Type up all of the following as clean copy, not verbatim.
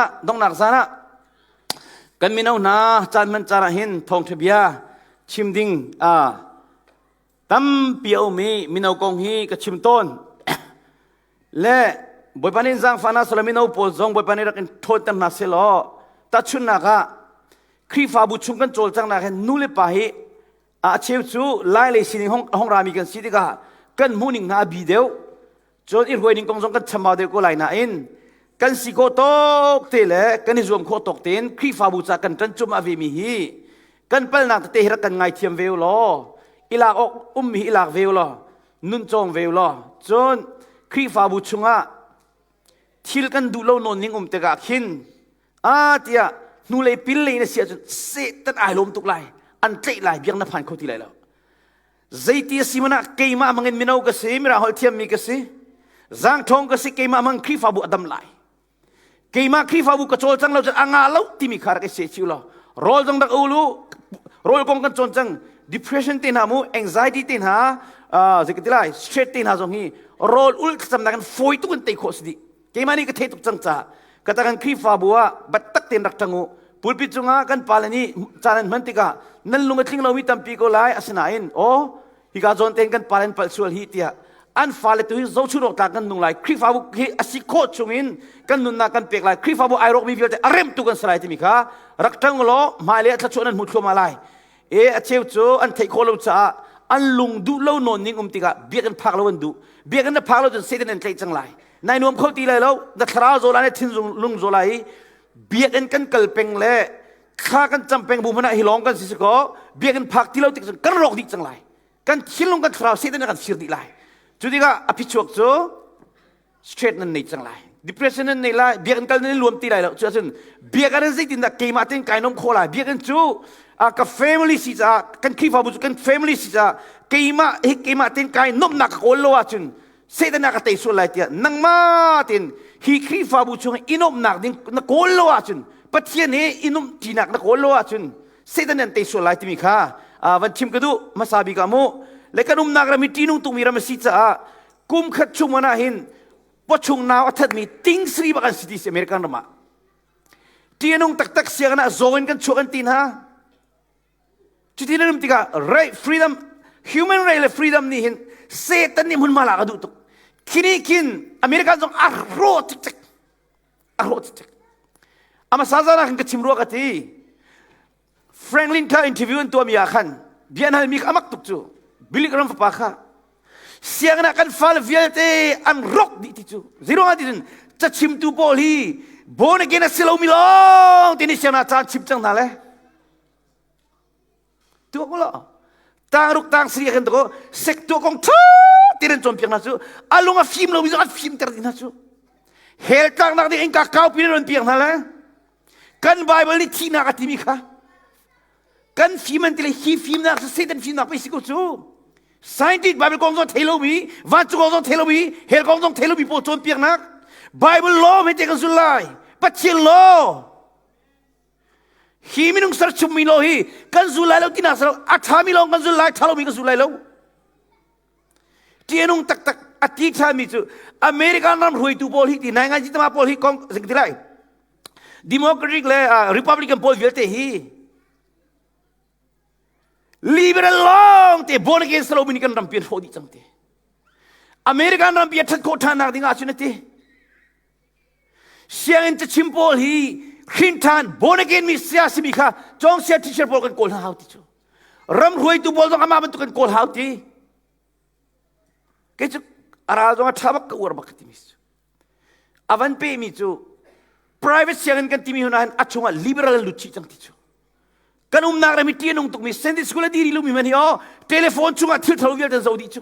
ah donghnak zan ah kan mino hna caan hman caan ah hin thawngṭha bia chim ding tampi a um i mino kong hi ka chim tawn. Le Bawipa nih zaangfahnak sala mino pawl zong Bawipa nih rak in ṭhawnter hna sehlaw tahchunhnak ah Khrihfabu chung kan cawlcanghnak hin nu le pa hi a cheu cu lai lei sining hong, hong rami kan si tikah kan hmuhning hna a bi deuh cun i hruaining kong zong kan chambau deuh ko lai nain kan si khawh tawk te le kan i zuam khawh tawk tein Khrihfabu ca kan ṭan cum a vemi hi kan palnak tete hi rak kan ngaithiam ve u law ilak awk ummi hi ilak ve u law nun cawng ve u law cun Khrihfabu chungah thil kan duh lo nawn ning um tikah khin a tiah hnulei pil lei na si ahcun Satan ai lawm tuk lai an tlaih lai biak na phan kho ti lai lo zeiti a si mana keimah mangin mino ka si mira holh thiammi ka si zangṭhawng ka si keimah mang Khrihfabu a dam lai keimah Khrihfabu ka cawl cang lo cun a nga lo timi kha rak i seh chiu law rawl zong rak ulu rawl kong kan cawn cang depression te hna mu anxiety te hna zei ka ti lai stress te hna zong hi rawl ul thlacamnak in fawi tuk in tei khawh si dih keimah nih ka thei tuk cang caah ka ta kan Khrihfabu ah battak tein rak ṭang u pulpit cungah kan pale nih caan an hman tikah nan lung a tling lomi tampi ko lai asinain aw hika zawn tein kan pale an palh sual hi tiah an fale tu hi zohchun awk tlak kan nung lai Khrihfabu hi a si khawh chungin kan nunnak kan pek lai Khrihfabu ai rawkmi vialte a remtu kan si lai timi kha rak ṭang law hmailei ah thluachuah nan hmu thluahmah lai e a cheu cu an theih khawh lo caah an lung duh lo nawn ning um tikah biakinn phak lo an duh biakinn na phak lo cun Satan an tlaih cang lai nai nuam kho ti lai lo na thlarau zaw lai na thin lung zaw lai i biakinn kan kal peng le thla kan cam peng bu hmanh ah hi lawng kan si si ko biakinn phak ti lo tik cun kan rawk dih cang lai kan thinlung kan thlarau Satan kan sir dih lai cu tikah a phichuak cu straight nan nei cang lai depression nan nei lai biakinn kal nan luam ti lai lo cu ahcun biakinn in zeitindah keimah tein kai nom khawh lai biakinn cu ka family si caah kan Khrihfabu cu kan family si caah keimah hi keimah tein kai nomnak ka kawl lo ahcun Satan a ka tei sual lai tiah nangmah tein hi Khrihfabu chung i nomnak ding na kawl lo ahcun Pathian he i nomh ṭinak na kawl lo ahcun Satan an tei sual lai timi kha van chim ka duh hmasa bik ah mu le kan umnak ram hi ṭihnung tukmi ram a si caah kum khat chung man ah hin pawchung nau a thatmi ting sri bak an si ti si American ram ah ṭihnung taktak sianginn ah zaw in kan chuak an ti hna cuti nan um tikah right freedom human right le freedom nih hin Satan nih hmunhma lak a duh tuk khini khin American zong a rawh cikcek a rawh cikcek ama sazana khan ka chim rua ka ti Franklin kha interview an tuahmi ah khan bia an halmi kha amak tuk cu Billy Graham fapa kha sianginn ah kan fale vialte an rok dih ti cu zeiruang ah ti cun cachimtu pawl hi born again a si lomi lawng te nih sianginn ah caan chim cang hna le tuak u law tang ruk tang sri kan ko sek tuah kong tha te nan cawnpiak hna cu a lung a fim lomi zong an fimter ding hna cu hell tlaknak ding innka kaupi nan piak hna le kan Bible nih thihnak a timi kha kan fim an ti le hi fimnak cu Satan fimnak pei si ko cu scientist Bible kong zong thei lomi vancung kong zong thei lomi hell kong zong thei lomi pawl cawnpiaknak Bible law me te kan zul lai Pathian law hi minung serchummi law hi kan zul lai lo tinak salo a ṭhami lawng kan zul lai ṭha lomi kan zul lai lo ṭianung taktak a ti ṭhami cu American ram hruaitu pawl hi ti nai ngai tama pawl hi kong ti lai Democratic le Republican pawl vialte hi liberal lawng te born again salo mi kan rampi an hrawh dih cang te American rampi a ṭhat khawh ṭhan nak ding ah cun a ti Sianginn cachim pawl hi hrin ṭhan born again mi sia simi kha cawngsia teacher pawl kan kawl hna hau ti cu. Ram hruaitu pawl zong amah bantuk kan kawl hau ti. Kei cu a ral zong a ṭha bak ka uar bak ka timi cu. A van pehmi cu private sianginn kan timi huna hin a chungah liberal an lut chih cang ti cu. Kan umnak ram hi ṭih a nung tukmi Sunday school a diri lumi man hi aw telephone chungah thil thalo vialte an zoh dih cu.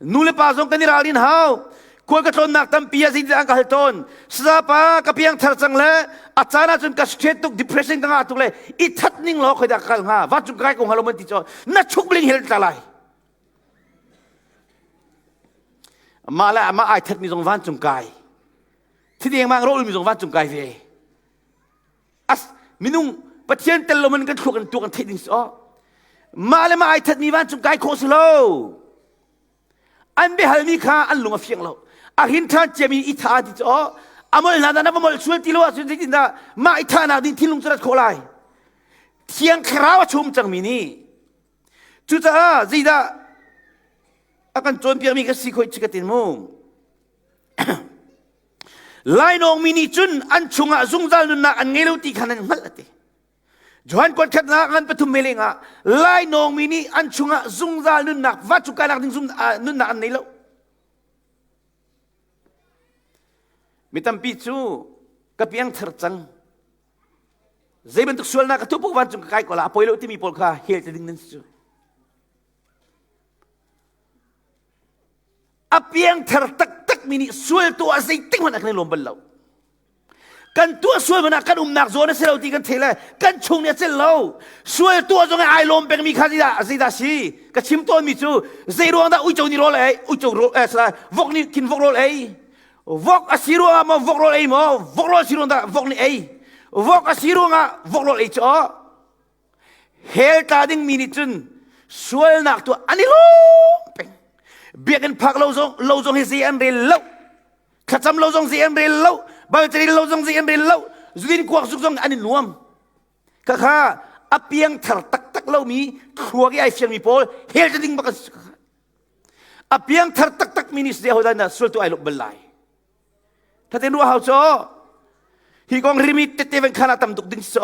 Nu le pa zong kan i ralrin hau. Khual ka tlawnnak tampi ah zeitindah an ka hal tawn. Saza pa ka piang thar cang le a caan ahcun ka stress tuk depression ka ngah tuk le i that ning law khoi dah ka kal hnga vancung ka kai ko hnga lo man ti cu na chuk bling hel tla lai. Mah le amah ai that mi zong vancung kai. Thideng mang rawlmi zong vancung kai ve. As minung Pathian tel lo man kan thluak kan tuak kan theih ding si aw. Mah le mah ai thatmi vancung kai khawh si lo. An biahalmi kha an lung a fiang lo. A hin ṭhan ciami i tha ti cu aw. A mol hna dah na va mol sual ti lo ahcun zeitindah mah i thahnak ding thinlung cu rat khawh lai? Thiang Thlarau a chum cangmi nih cucaah zeidah a kan cawnpiakmi ka si khoi chi ka tin mu. Lainawngmi nih cun an chungah zungzal nunnak an ngei lo ti kha nan hngalh a ti. Johan kuat khatnak ngan pathum me lengah lainawngmi nih an chungah zungzal nunnak va cu kanak ding nunnak an nei lo. Mi tampi cu ka piangthar cang. Zei bantuk sualnak ka tuah paoh vancung ka kai ko la a poi lo timi pawl kha hel te ding nan si cu. A piangthar taktakmi nih sual tuah zeitik hmanh a kan i lawm bal lo. Kan tuah sual hmanh ah kan umnak zawn a si lo ti kan thei le kan chung nih a celh lo. Sual tuah zong ai lawm pengmi kha zeidah zeidah si? Ka chim tawnmi cu zei ruang dah uico nih rawl ei, uico rawl eh sala vok nih khin vok rawl ei. Vok a si ruangah maw vok rawl ei maw? Vok rawl si ruang dah vok nih ei. Vok a si ruangah vok rawl ei cu Hell tla dingmi nih cun sualnak tuah an i lawm peng. Biakinn phak lo zong lo zong hi zei an rel lo. Thlacam lo zong zei an rel lo. Bible lo zong zei an rel lo. Zudin kuak zuk zong an i nuam. Khakha a piang thar taktak lomi thluak i ai fiangmi pawl hell tla ding bak an si. A piang thar taktak mi nih zei hodah dah sual tu ai lawm bal lai. Thaten ruah hau cu hi kong rimi tete van khan ah tam tuk ding si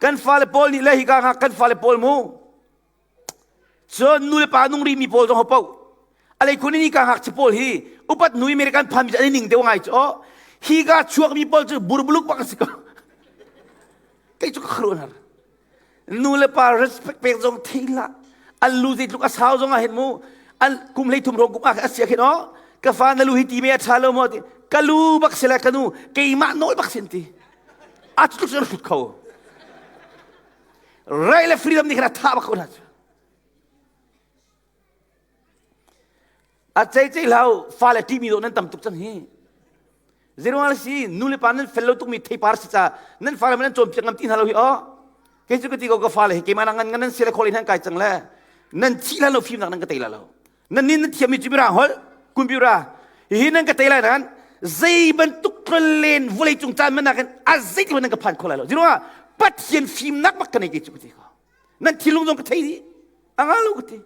kan fale pawl nih le hi ka kan fale pawl mu cun nu le pa nung rimi pawl zong ho po alei khun ni ka ngakchia pawl hi upat nui American phan mi an ning deuh ngai cu hi ka chuak mi pawl cu burbuluk bak si ko kei cu ka kharuan har nu le pa respect pek zong thei la an lu zeitluk a sau zong ah hin mu an kum hlei thum rong kum ah a sia khin o ka fa na lu hi ti me a tha lo mo ti ka lu bak sila ka nu keimah nawl bak sin ti a tluk sun hrut kho right le freedom nih khan a tha bak ko na A ceicei hlau fale ṭihmi dawh nan tam tuk cang hi. Zeiruang si nu le pa nan fel lo tukmi theipar si ca nan fale nan cawnpiak ngam ti hna lo hi aw. Kei cu ka ti ko ka fale hi keimah ngan ngan nan sia le khol in han kai cang le nan thih la lo fimnak nan ka tei la lo. Nan nin nan thiammi cu mirang holh computer hi nan ka tei lai nan zei bantuk len vawlei cung caan man nakin a zeitluk nan ka phan kho lai lo. Zeiruangah Pathian fimnak bak ka nei kei cu ka ti ko. Nan thinlung zong ka thei dih. A nga lo ka ti.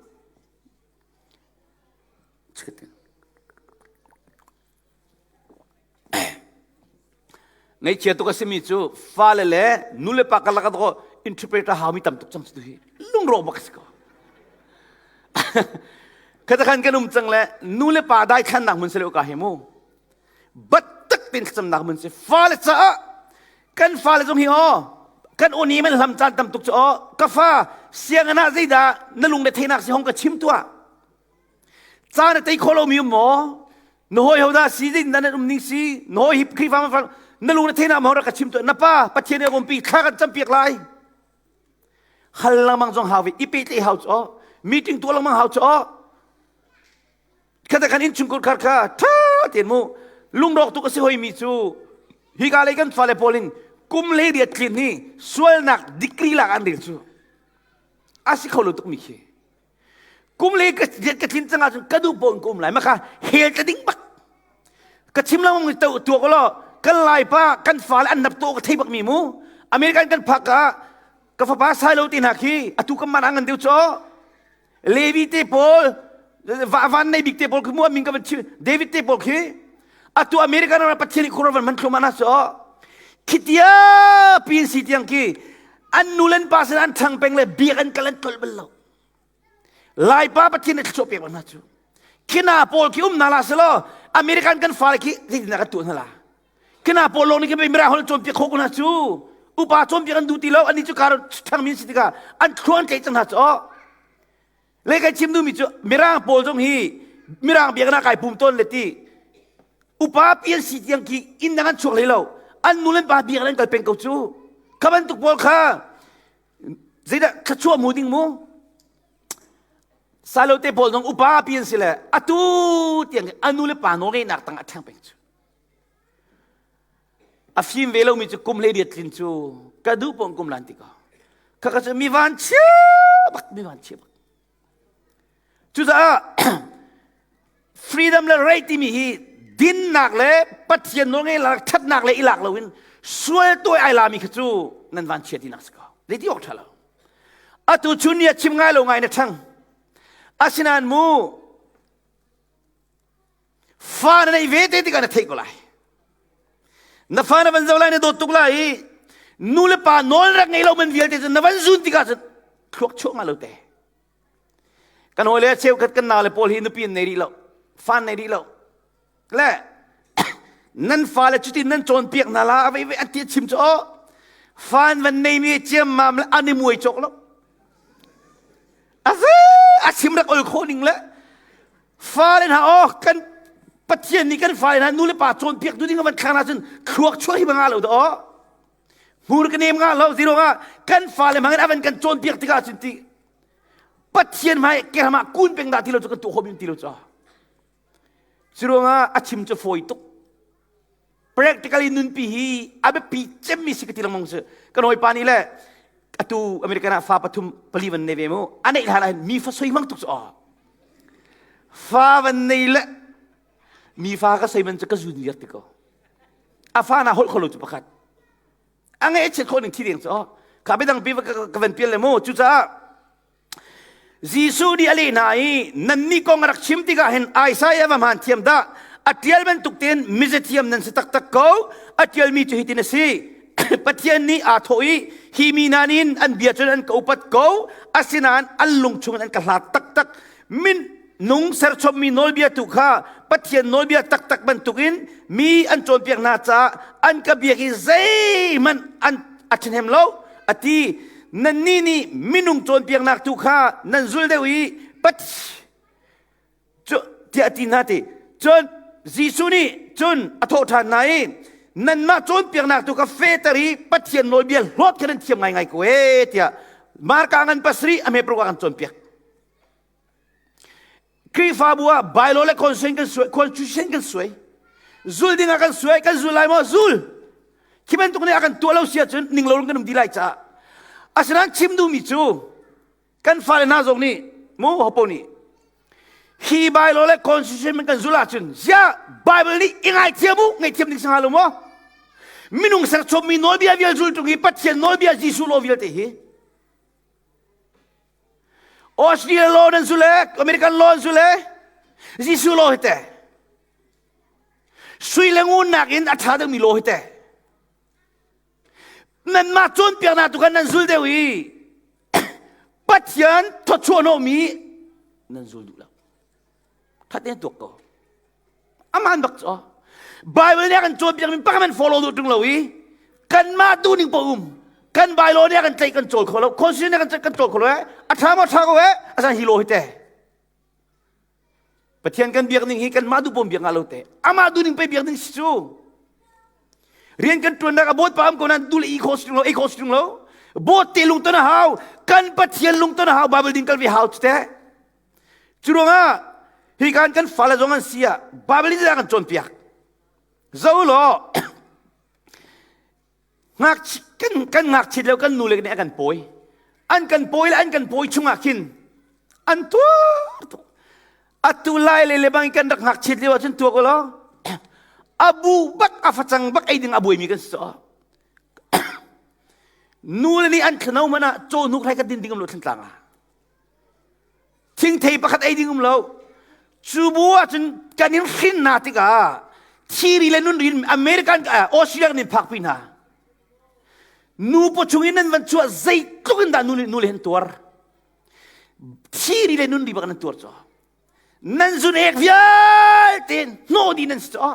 Ngaihchia tuk a simi cu fale le nulepa karlak ah interpreter haumi tam tuk cang si tu hi lungrawk bak a si ko. Khata khan kan um cang le nulepa daithlannak hmun si lo ka hi mu. Bat tak tein thlacamnak hmun si fale caah kan fale zong hi aw kan aw ni man hlam caan tam tuk cu aw ka fa sianginn ah zeidah na lung le theinak si hong ka chim tuah caan a tei kho lomi um maw na hawi ho dah si zeitin dah nan um ning si na hawi hi Khrihfa ma na lung le theinak ma rak ka chim tuah na pa Pathian nih a umpi thla kan campiak lai hal lengmang zong hau ve i pehtlaih hau cu aw meeting tuah lengmang hau cu aw Khata kan innchungkhar khar kha ṭha tein mu lungrawk tuk a si hoimi cu hika lei kan fale pawl in kum le riat tlin hi sualnak degree lak an rel cu a si kho lo tukmi khi kum le ka riat ka tlin cang ahcun ka duh pawn ka um lai maka hel ta ding bak ka chim lengmang to tuak law kan laipa kan fale an nap to ka thei bak mi mu American kan phak ah ka fapa sai lo ti hna khi atu kan man ngan deuh cho Levi te pawl van nei bik te pawl khi mu min ka van chim David te pawl khi atu American ram Pathian nih khur van man thlum ana so khitia pin si tiang ki an nu len pa sin an thang peng le biak an kal an tol bal lo Laipa Pathian nih thluachuah pek hna cu khina pawl khi um na la selo American kan fale khi zeitin ka tuah hna la khina pawl lawng nih khi mira hol cawnpiak kho ko hna cu upa cawnpiak an duh ti lo ani cu kar thang min si tikah an thluan tlaih cang hna cu le kai chim duhmi cu mirang pawl zong hi mirang biaknak kai pum tawn le ti upa pian si tiang khi inn dang an chuak hlei lo an nu le pa biak an kal peng ko cu kha bantuk pawl kha zeidah thluachuah mu ding mu salo te pawl zong upa pian si le atu tiang anu le pa nawlngeihnak tang a ṭhang peng cu A fim ve lomi cu kum 18 tlin cu ka duh pon kum lan ti ko. Khaka cu mi van chia bak mi van chia bak. Cucaah freedom le right timi hi Dinnak le Pathian nawlngei lak ṭhatnak le i lak loin sual tuai ai lami kha cu nan van chia tinak si ko. Zeiti awk ṭha lo. Atu chun ni a chim ngai lo ngai na ṭhang. Asinain mu fa na neih ve te tikah na theih ko lai. Na fa na van zoh lai na dawt tuk lai i nu le pa nawl rak ngei lo man vialte cu na van zun tikah cun thluak chuah nga lo te. Kan hawi le cheukhat kan nau le pawl hi nupi an nei rih lo, fa an nei rih lo. Le nan fale cutin nan cawnpiak hna la avei ve an ti chim cu aw fan van nei mi ciammam le an i muai cawk lo. Ave a chim rak ol khawh ning le fale hna aw kan Pathian nih kan fale hna nu le pa cawnpiak tu ding van thlang hna cun thluak chuah hi ba nga lo da aw. Hmur ka nem nga lo zero nga kan fale hmangin avan kan cawnpiak tikah cun ti Pathian hmai keram ah kun peng dah ti lo cu kan tuah khawh ti lo cu. Curuangah a chim cu fawi tuk. Practically nunpi hi a biapi cemmi si ka ti lengmang si. Kan hawipa nih le atu American ah fa pathum pali van nei ve mu. A neih hlan ah hin mi fa soi hmang tuk cu aw. Fa van nei le mi fa ka soi man cu ka zun viar ti ko. A fa na holh kho lo cu pakhat. A ngeih chiat khawh ning thi ding cu aw. Kha biadang pi ka van pial le mu. Cucaah Jesuh nih a leh hna i nannih kong a rak chim tikah hin Isaiah va hmaan thiam dah a ṭial bantuk tein mizathiam nan si taktak ko a ṭialmi cu hitin a si Pathian nih aa thawh i hi mi hna nih an bia cun an ka upat ko asinain an lung chungin an ka hlat taktak min nung serchommi nawlbia tu kha Pathian nawlbia taktak bantukin mi an cawnpiak hna caah an ka biak i zeihmanh an a ṭhahnem lo a ti nannih nih minung cawnpiaknak tu kha nan zul deuh i cu tiah a ti hna ti cun Jesuh nih cun a thawh ṭhan hna i nanmah cawnpiaknak tu kha fehter i Pathian nawlbia hlawt kha nan thiam ngaingai ko ee tiah Marka ngan pasarih a hme paruk ah kan cawnpiak Khrihfabu ah bylaw le constitution kan suai, constitution kan suai. Zul ding ah kan suai, kan zul lai maw? Zul. Khi bantuk nih a kan tuah lo si ahcun ning lo kan um di lai caah. Asinain chim duhmi cu kan fale hna zong nih mu hopo nih hi bylaw le constitution kan zul ahcun ziah Bible nih i ngaithiam u ngaihthiam ding si hnga lo maw? Minung serchommi nawlbia vial zul ṭung hi Pathian nawlbia Jesuh law vialte hi Australia law nan zul e, American law an zul e, Jesuh law hi te. Sui le ngun nakin a ṭha deuhmi law hi te. Nanmah cawnpiaknak tu khan nan zul deuh i Pathian thawchuah hnawhmi nan zul duh lo. That te tuak ko. Aman bak cu. Bible nih a kan cawnpiakmi pakhat man follow duh ṭung lo i kanmah duhning paoh um kan bylaw nih a kan tlaih kan cawl kho lo constitution nih a kan tlaih kan cawl kho lo eh a ṭha maw ṭha ko eh asan hi lo hi te Pathian kan biak ning hi kanmah duh pom biak nga lo te amah duhning pe biak ning si cu rian kan ṭuannak a bawt pa am ko nan du le i kho si lo ei kho si lo bawt te lungton a hau kan Pathian lungton a hau Bible ding kal ve hau te Cu ruangah hi kan kan fale zong an si ah Bible in kan cawnpiak. Zo law kan kan ngakchit lo kan nu le nih a kan pawi. An kan pawi le an kan pawi chungah khin an tuar tuk. Atu lai le le bang kan rak ngakchit lio ahcun tuak law abu bak a facang bak ei ding a buaimi kan si Nu le nih an thlano man ah caw hnuk hlai kan din ding um lo thlantlang ah. Thingthei pakhat ei ding um lo. Cu bu ahcun kan in hrin hna tikah thiri le nun rin American Australia nin phakpi hna. Nu paw chung in nan van chuah zeitluk in dah nu le hen tuar. Thiri le nun ri bak nan tuar cu. Nan zun ek vialte hnawh dih nan si cu.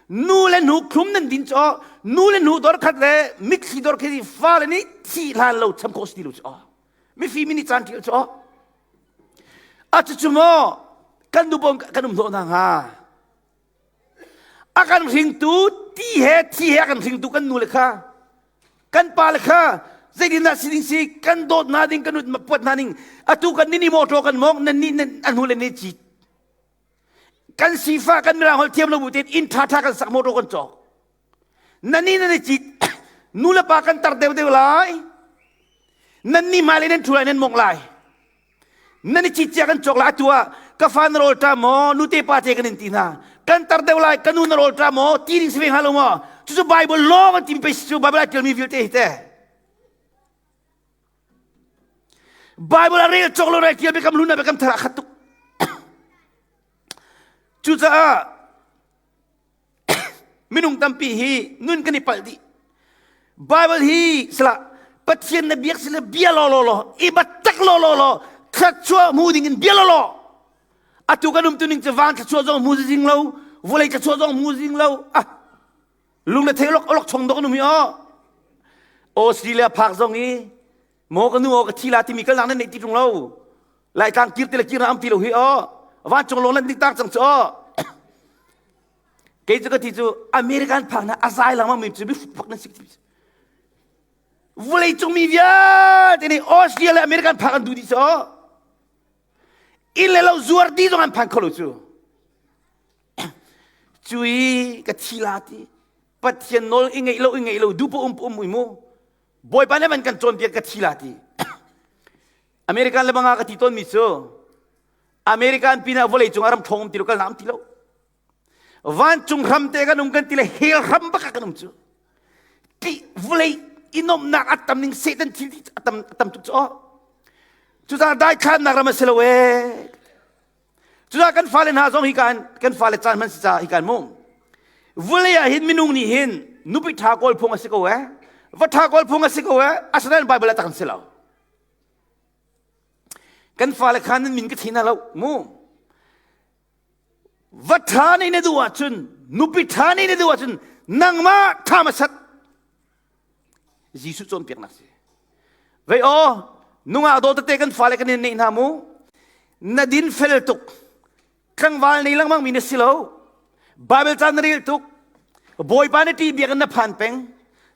Nu le nu thlum nan din cu nu le nu dor khat le mitthli dor khat fale nih thih hlan lo cham khawh si ti lo cu. Mifim nih caan ṭial cu a cucu maw kan nu bawm kan um hnawh hna hnga a kan hringtu ti he thi he a kan hringtu kan nu le kha kan pa le kha zeitin dah si ding si kan dawt hna ding kan puat hna ding atu kan nini motor kan mong nan nih an hu le ne cit kan sifa kan mirang holh thiam lo bu tein inn ṭha ṭha kan sak motor kan cawk nan nih nan i cit nu le pa kan tar deuh deuh lai nan nih hmailei nan ṭhu lai nan mongh lai nan i cit cia kan cawk lai atu ah ka fa na rawl ṭa maw nute pa te kan in ti hna. Kan tar deuh lai, ka nu na rawl ṭa maw? Ti ding si ve hnga lo maw? Cucu Bible lawng an timi pei si cu Bible ai ṭialmi vialte hi te. Bible a rel cawk lo rai tial biakam hlun biakam thar ah khat tuk. Cucaah minung tampi hi nun kan i palh dih. Bible hi sala Pathian na biak sila bia law law law i tak law law law thluachuah hmu ding in bia law law atu kan um tu ning cu van thluachuah zong hmu zing lo vawlei thluachuah zong hmu zing lo ah lung le thei lok lok chong dok nu mi o Australia phak zong i maw ka nu o ka thi la timi kalnak nan neih ti ṭung lo Laitlang kir ti le kir na am ti lo hi o vancung lawng lan ding tak cang cu o kei cu ka ti cu American phak na azai lengmang mi cu mi fak nan si vulei cung mi vialte nih Australia le American phak an duh dih cu o inn le lo zuar di zong an phan kho lo cu Cui ka thi la ti Pathian nawl i ngeih lo i ngeih lo duh um um ui mu Bawipa nih van kan cawnpiak ka thi la ti American le banga ka ti tawn mi cu American pinah vawlei cung ah ram ṭhawng um ti lo kal na um ti lo vancung hram te kan um kan ti le hell hram bak kan um cu ti vawlei i nomnak a tam ning Satan thil a tam a tam tuk cu cucaah daithlannak ram a si lo ee Cucaah kan fale hna zong hi kan kan fale caan hman si ca hi kan mu. Vulei ah hin minung nih hin nupi ṭha kawl phung a si ko eh. Va ṭha kawl phung a si ko eh. Asinain Bible ah tak an si lo. Kan fale khan nan min ka thi hna lo mu. Va ṭha nih na duh ahcun nupi ṭha nih na duh ahcun nangmah ṭha hmasat Jesuh cawnpiaknak si. Vei aw, nungak dawt tete kan fale kan in neih hna mu. Na din fel tuk. Tlangval nei lengmang mi na si lo. Bible ca na rel tuk. Bawipa na ṭih biakinn na phan peng.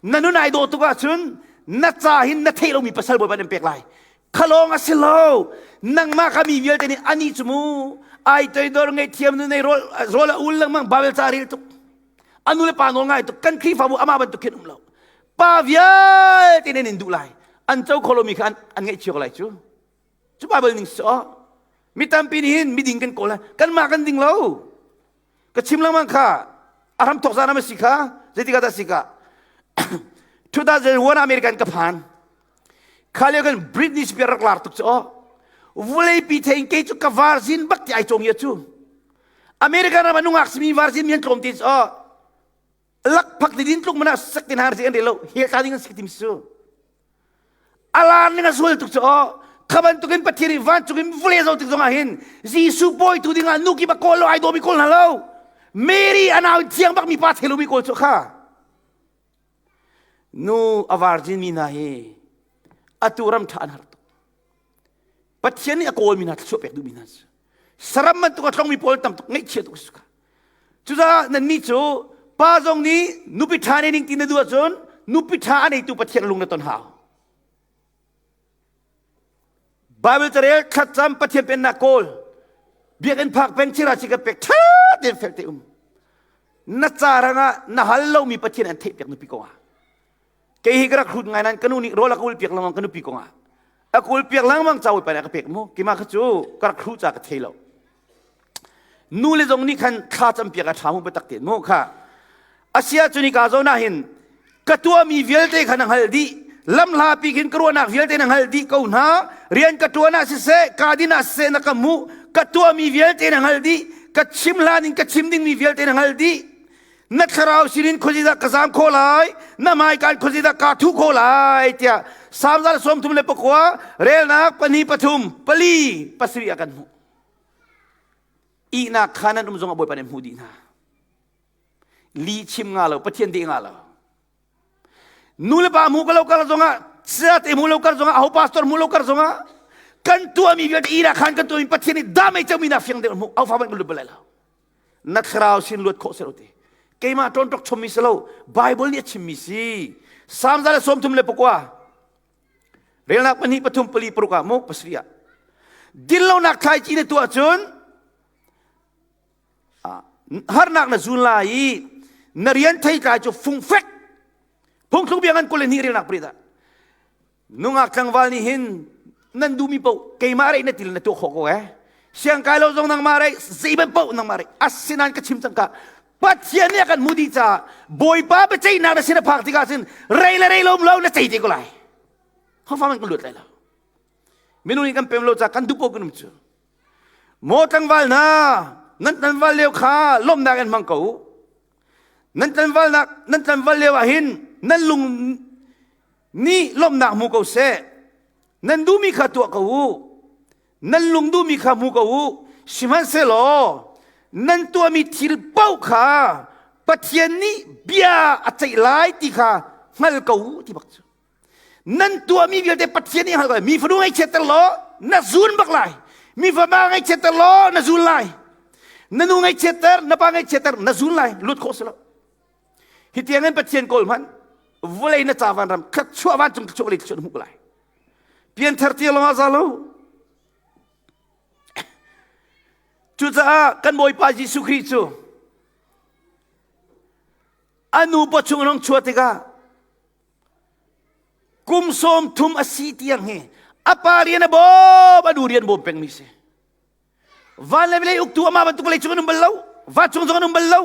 Na nun ai dawh tuk ahcun na ca hin na theih lomi pasal Bawipa nan pek lai. Khalawng a si lo. Nangmah kha mi vialte nih ani cu mu. Ai toidor ngaihthiam nu nei rawl rawl a ul lengmang Bible ca rel tuk. A nu le pa nawl ngai tuk kan Khrihfabu amah bantuk khin um lo. Pa vialte nan in duh lai. An co kho lomi kha an, an ngaihchia ko lai cu. Cu Bible ning si aw. Mi tampi nih hin miding kan kawl kanmah kan ding lo. Ka chim lengmang kha a hram thawk zan a si kha zeitik ah dah si ka 2001 American ka phan. Kha lio kan Britney Spears rak lar tuk cu aw. Vulei pi thein kei cu ka virgin bak ti ai cong ia cu. American ram ah nungak simi virgin mi an tlawm ti cu lakphak ti din tluk mana sak tin har si an rel lo hel ta ding an sik tim su alar ning a zual tuk cu aw kha bantukin Pathian i vancung in vule zo tik zongah hin Jesuh bawi tu dingah nu ki ba kawl lo ai dawmi kawl hna lo Mary anau thiang bak mi pa thelo mi kawl cu kha nu a virgin mi hna hi atu ram tha an har tuk Pathian nih a kawlmi hna thluachuah pek duhmi hna cu saram bantuk a tlongmi pawl tam tuk ngaihchia tuk su kha cucaah nannih cu pa zong nih nupi ṭha nei ning ti na duh ahcun nupi ṭha a neitu Pathian lung na ton hau Bible carel thlacam Pathian pennak kawl biakinn phak peng chira chi ka pek ṭha tein fel te um na ca rangah na hal lomi Pathian an theih piak nupi kongah Kei hi ka rak hrut ngai nain ka nu nih rawl a ka ul piak lengmang ka nupi kongah. A ka ul piak lengmang ca pa nih a ka pek mu. Keimah kha cu ka rak hruh ca ka thei lo. Nu le zong nih khan thla cam piak a ṭha mu biatak tein mu kha. Asia cu ni ka zawn ah hin ka tuahmi vialte kha na hngalh dih. Lamhla pi khin ka ruahnak vialte na hngalh dih ko hna. Rian ka ṭuan ah siseh, ka din ah siseh na ka hmuh. Ka tuahmi vialte na hngalh dih. Ka chim hlan in ka chim dingmi vialte na hngalh dih. Na thlarau sinin khuazeidah ka zaam khawh lai na hmaikaan khuazeidah kaa thuh khawh lai tiah Salm 39 relnak pahnih pathum pali pasarih ah kan hmuh ihnak khaan an um zong ah Bawipa nih hmuh dih hna li chim nga lo Pathian deh nga lo nu le pa hmu ka lo kar zongah saya te hmu lo kar zongah aho pastor hmu lo kar zongah kan tuahmi vialte ihnak khaan kan tuahmi Pathian nih damai comi nak fiang deuh hmuh au fa ban lut bal lai lo na thlarau sin luat khawh selo ti keimah ṭawnṭok chommi si lo Bible nih a chimmi si Salm 134 relnak pahnih pathum pali paruk ah mu pasarih ah dinlonak thlaici na tuah cun harnak na zun lai i na rian theitlai cu fungfek phungthluk bia ngan 22 relnak prit ah Nungak tlangval nih hin nan duhmi paoh keimah rei na til na tuah khawh ko eh. Siang kai lo zong nangmah rei, zeiban paoh nangmah rei. Asinain ka chim cang ka Pathian nih a kan hmuh dih caah Bawipa biaceihnak na sin a phak tikah cun rei le rei lo lo na cei te ko lai. Hofa man kan luat lai lo. Minung nih kan pem lo caah kan duh paoh kan um cu. Maw tlangval hna, nan tlangval lio kha lawmhnak in hmang ko u. Nan tlangvalnak nan tlangval lio ah hin nan lung nih lawmhnak hmu ko seh. Nan duhmi kha tuah ko u. Nan lung duhmi kha hmu ko u. Sihmanhsehlaw nan tuahmi thil paoh kha Pathian nih bia a ceih lai ti kha hngal ko u ti bak cu. Nan tuahmi vialte Pathian nih hngal ko. Mi fanu ngaihchiatter law na zun bak lai. Mi fapa ngaihchiatter law na zun lai. Na nu ngaihchiatter, na pa ngaihchiatter, na zun lai. Lut khawh si lo. Hi tiang in Pathian kawl hmanh vawlei na ca van ram khat chuah vancung thluachuah vawlei thluachuah na hmuh lai. Pianthar tia lawng ah za lo. Cucaah kan Bawipa Jesuh Khrih cu a nu pawchung in hung chuah tikah kum 30 a si tiang hi a pa rian a bawm a nu rian bawm pengmi si van le vawlei uktu amah bantuk vawlei cung an um bal lo vancung zong an um bal lo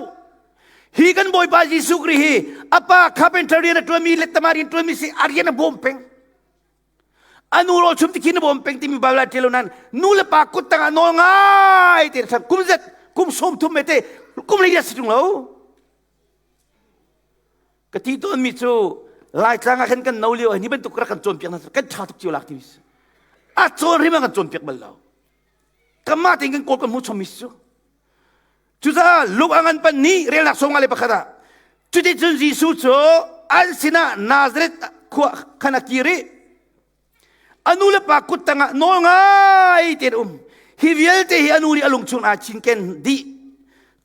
hi kan bawipa Jesuh Khrih hi a pa carpenter rian a ṭuanmi lettama rian ṭuanmi si a rian a bawm peng a nu rawl chum tikhin a bawm peng timi Bible ah ṭial lo nain nu le pa kut tangah nawl ngai te kum zet kum 30 me te kum lei si ṭung lo Ka ti tawnmi cu Laitlang ah khan kan no lio hi bantuk rak kan cawnpiak hna kan ṭha tuk cio lak timi si. A cawn hrim ah kan cawnpiak bal lo. Kanmah tein kan kawl kan hmu chommi si cu. Cucaah Luke a ngan pan nih relnak 51 ah cuticun Jesuh cu an sinah Nazareth khua khan a kir i A nu le pa kut tangah nawl ngai tein um. Hi vialte hi a nu nih a lung chung aa cinken dih.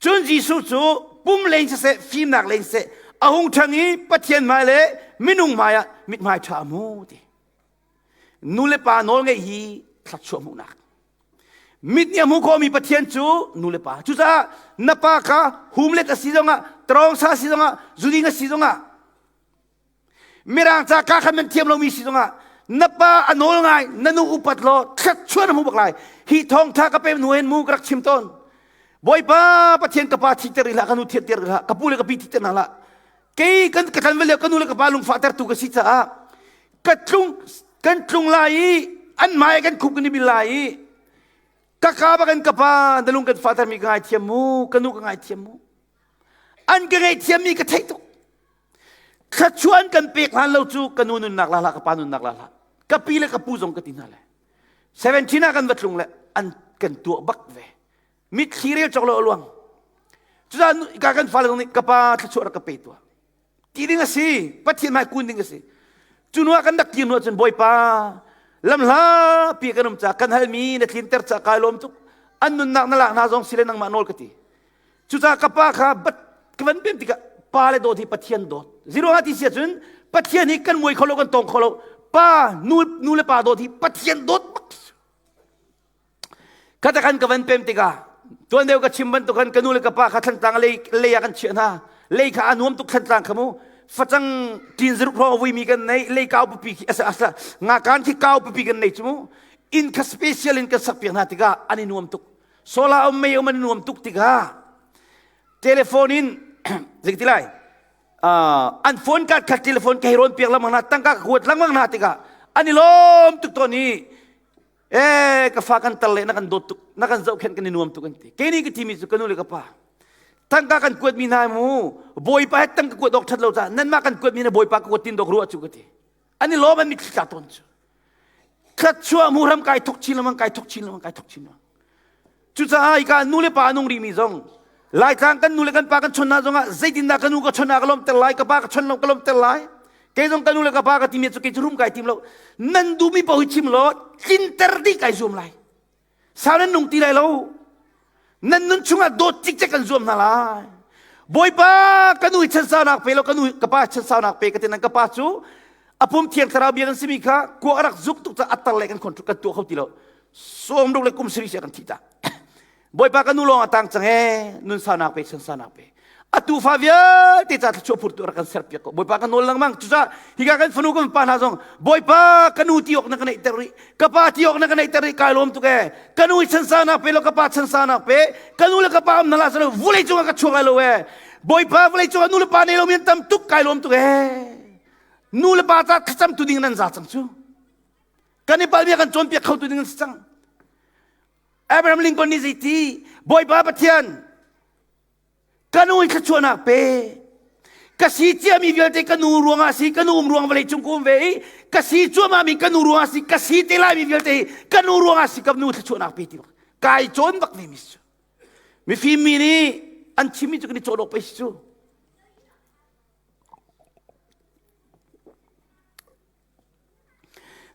Cun Jesuh cu pum lei siseh, fimnak lei siseh, a hung ṭhang i Pathian hmai le minung hmai ah mithmai ṭha a hmu ti. Nu le pa nawl ngeih hi thluachuah hmuhnak. Mit nih a hmu khawhmi Pathian cu nu le pa. Cucaah na pa kha humlet a si zongah, trawngsa a si zongah, zuding a si zongah, Mirang ca ka khan nan thiam lomi si zongah na pa a nawl ngai na nu upat law thluachuah na hmu bak lai hi thawngtha ka pem hnu hin mu ka rak chim tawn Bawipa Pathian ka pa thiter rih hlah ka nu thiter rih hlah ka pu le ka pi thiter hna hlah kei kan ka tlan lio ka nu le ka pa lungfah tertu ka si caah ka tlung kan tlung lai i an hmai kan khup kan i bil lai i ka ka bakin ka pa na lung kan fahter mi ka ngaithiam mu ka nu ka ngaithiam mu an ka ngaihthiam mi ka theih tuk Thluachuah an kan pek hlan lo cu ka nu nunnak la hlah ka pa nunnak la hlah ka pi le ka pu zong ka ti hna le 17 ah kan va tlung le an kan tuah bak ve mitthli rel cawk lo a luang cucaah ka kan fale zong nih ka pa thluachuah rak ka pe tuah ti ding a si pathian hmai kun ding a si cu hnu ah kan rak kir hnu ahcun bawipa lamhla pi kan um ca kan halmi na tlinter ca kai lawm tuk an nunnak na lak hna zong si le nangmah nawl ka ti Cucaah ka pa kha ka van pem tikah pa le dawt hi Pathian dawt. Zero ha ti si ahcun Pathian hi kan muai kho lo kan tong kho lo. Pa nu nu le pa dawt hi Pathian dawt bak. Kata kan ka van pem tikah tuan deuh ka chim bantuk khan ka nu le ka pa kha thlantlang lei lei ah kan chiah hna. Lei kha a nuam tuk thlantlang kha mu. Facang tin zaruk hrawng a vuimi kan nei lei kau pipi khi asa asa nga kan khi kau pipi kan nei chu mu. Inn kha special in kan sak piak hna tikah an i nuam tuk. Solar um mei um an nuam tuk tikah telephone in zei ti lai an phone card kha telephone ka hei rawn piak lengmang hna tangka ka kuat lengmang hna tikah an i lawm tuk tawn i eh ka fa kan tar le na kan dawt tuk na kan zohkhenh kan i nuam tuk an ti kei nih ka timi cu ka nu le ka pa tangka kan kuat mi hna mu bawipa he tangka kuat awk that lo caah nanmah kan kuat mi na bawipa ka kuat tin dawk ruah cu ka ti an i lawm an mitthli tla tawn cu thluachuah mu ram kai thok chin lengmang kai thok chin lengmang kai thok chin lengmang cucaah hika nu le pa nung rihmi zong Laitlang kan nu le kan pa kan chon hna zongah zeitindah ka nu ka chon ah ka lawmter lai ka pa ka chon lo ka lawmter lai kei zong ka nu le ka pa ka timi cu kei cu rum kai tim lo nan duhmi paoh hi chim law tlinter dih kai zuam lai Sau nan nung ti lai lo. Nan nun chungah dawt cikcek kan zuam hna lai. Bawipa ka nu hi chansaunak pe lo ka nu ka pa chansaunak pe ka ti nan ka pa cu a pum thiang thlarau bia kan simi kha kuak a rak zuk tuk caah a tar le kan control kan tuah kho ti lo. Sawm ruk le kum sarih si kan thi ta. Bawipa ka nu lawng a tang cang ee nun saunak pe chansaunak pe. A tufa vialte ca thluachuah phurtu rak kan serpiak ko. Bawipa kan nawl lengmang. Cucaah hika kan fanu kan pa hna zong Bawipa ka nu ti awk na ka neihter rih. Ka pa ti awk na ka neihter rih kai lawm tuk ee. Ka nu i chansa nak pe lo ka pa chansa nak pe. Ka nu le ka pa um na la salo vulei cungah ka chuak lai lo ee. Bawipa vulei cungah nu le pa nei lo mi an tam tuk kai lawm tuk ee. Nu le pa ca thlacam tu ding nan za cang cu. Kan i palmi kan cawnpiak kho tu ding an si cang. Abraham Lincoln nih zeiti Bawipa Pathian ka nu i thluachuahnak pe ka si ciami vialte ka nu ruangah si ka nu um ruang vawlei cung ka um ve i ka si cuahmahmi ka nu ruangah si ka si te laimi vialte hi ka nu ruangah si ka nu thluachuahnak pe ti bak kai cawn bak ve mi cu mifim mi nih an chimmi cu kan i cawn awk pei si cu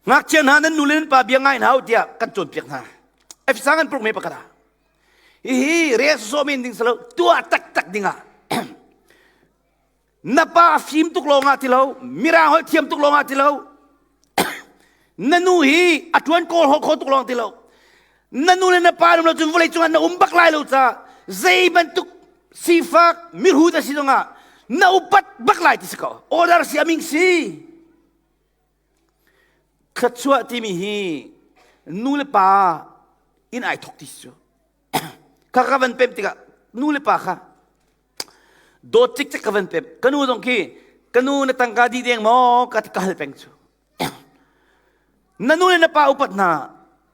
Ngakchia hna nan nu le nan pa bia ngai hna u tiah kan cawnpiak hna. Efesa kan pruk me pakhat ah. Hihi rel sawsawh men ding silo tuah taktak dingah na pa fim tuk lawng ah ti lo mirang holh thiam tuk lawng ah ti lo na nu hi a tuan kawl holh kho tuk lawng ti lo na nu le na pa lo cun vawlei cungah na um bak lai lo ca zei bantuk sifak mirhut a si zongah na upat bak lai ti si ko order si aming si Thluachuah timi hi nu le pa in ai thok ti cu. Kha ka van pem tikah nu le pa kha dawt cikcek ka van pem. Ka nu zong khi ka nu na tangka di deng maw ka ka hal peng cu. Na nu le na pa upat hna